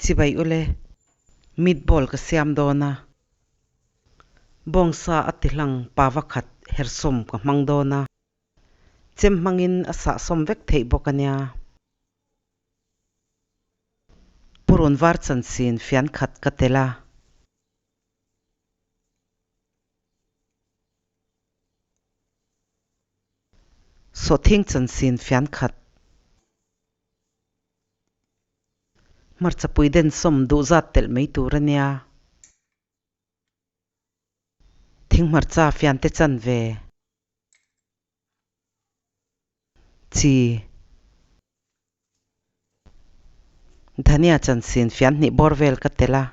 Chibai ule, meatball ka siam dawn a, bawngsa a ti hlang pa vakhat hersawm ka hmang dawn a, chem hmangin a sahsawm vek theih bawk a nia. Purun var chansin fian khat ka tel a. Sawhthing chansin fian khat. Hmarchapui densawm duh zat telh mai tur a nia. Thinghmarcha fiante chan ve. Chi. Dhania chansin fian hnih bawr vel ka telh a.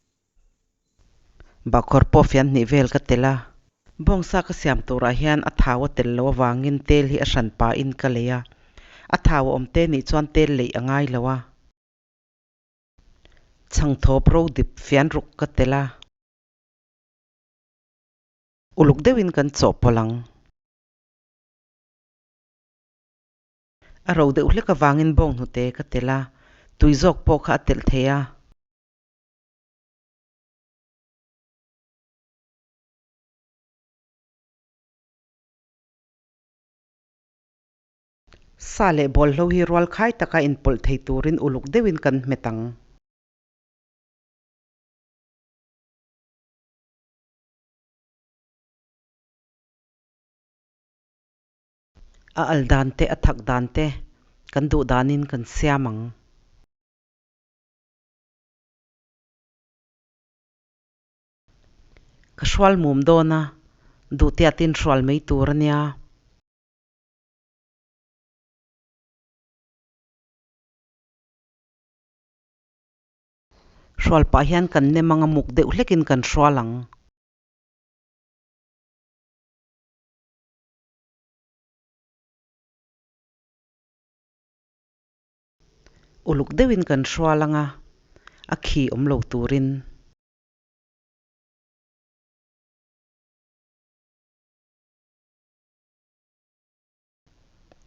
Bahkhawr pawh fian hnih vel ka telh a. Bawngsa ka siam turah hian a thau a tel loh avangin tel hi a hran pahin ka lei a. A thau a awm te nih chuan tel leih a ngai lo a. Chhangthawp ro dip fian ruk ka telh a. Uluk deuhin kan chawhpawlh ang. A ro deuh hlek avangin bawng hnute ka telh a, tui zawk pawh kha a telh thei a. Sa leh bawlhlo hi rual khai taka inpawlh thei turin uluk deuhin kan hmet ang. A al dan te, a thak dan te kan duh danin kan siam ang. Ka hrual mum dawn a, duh tiatin hrual mai tur a nia. Hrual pah hian kan nem anga muk deuh hlekin kan hrual ang. Uluk deuhin kan hrual anga, a khi awm lo turin.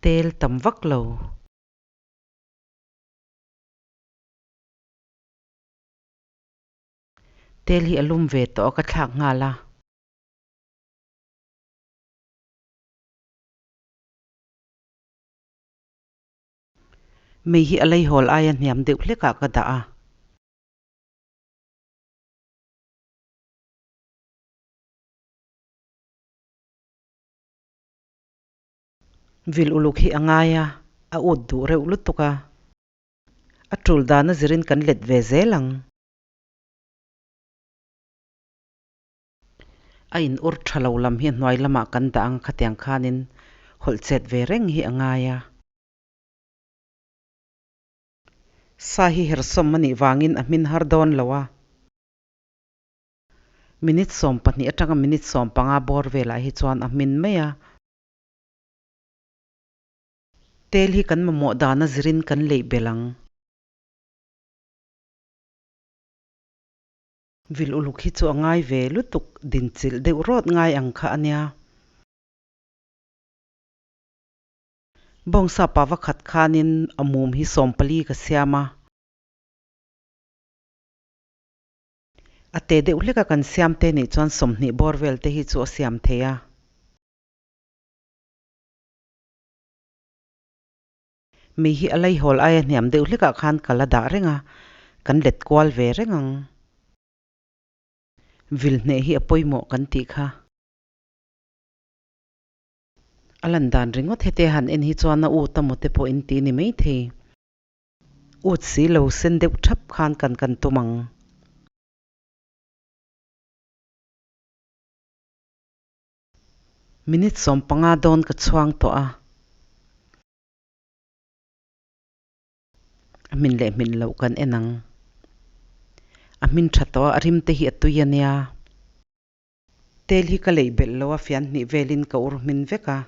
Tel tam vak lo. Tel hi a lum ve tawh a ka thlak nghal a. Mei hi a leihawl aia hniam deuh hlekah ka dah a. Vil uluk hi a ngai a, a ut duh reuh lutuk a. A tul dana zirin kan let ve zel ang. A in ur tha lo lam hi hnuai lamah kan dah ang khatiang khanin hawlh chet ve reng hi a ngai a. Sa hi hersawm a nih vangin a hmin har dawn lo a. Minute 12 atanga minute 15 bawr velah hi chuan a hmin mai a. Tel hi kan mamawh dana zirin kan leih belh ang. Vil uluk hi chu a ngai ve lutuk dinchilh deuh rawt ngai ang kha a nia. Bawngsa pa va khat khanin a mum hi 14 ka siam a. A te deuh hleka kan siam te nih chuan 20 bawr vel te hi chu a siam thei a. Mi hi a leihawl aia hniam deuh hlekah khan ka la dah reng a, kan let kual ve reng ang. Vil hneh hi a pawimawh kan tih kha. A lan dan ringawt hete han en hi chuan a ut a maw te pawh in ti ni maithei. Ut si lo sen deuh thap khan kan kan tum ang. Minute 15 dawn ka chhuang tawh a. A hmin leh hmin loh kan en ang. A hmin tha tawh a, a rim te hi a tui a nia. Tel hi ka leih belh lo a, fian hnih velin ka ur hmin vek a.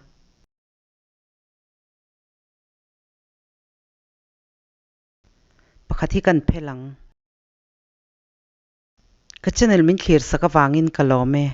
Pakhat hi kan phel ang. Ka channel min thlir sak avangin ka lawm e.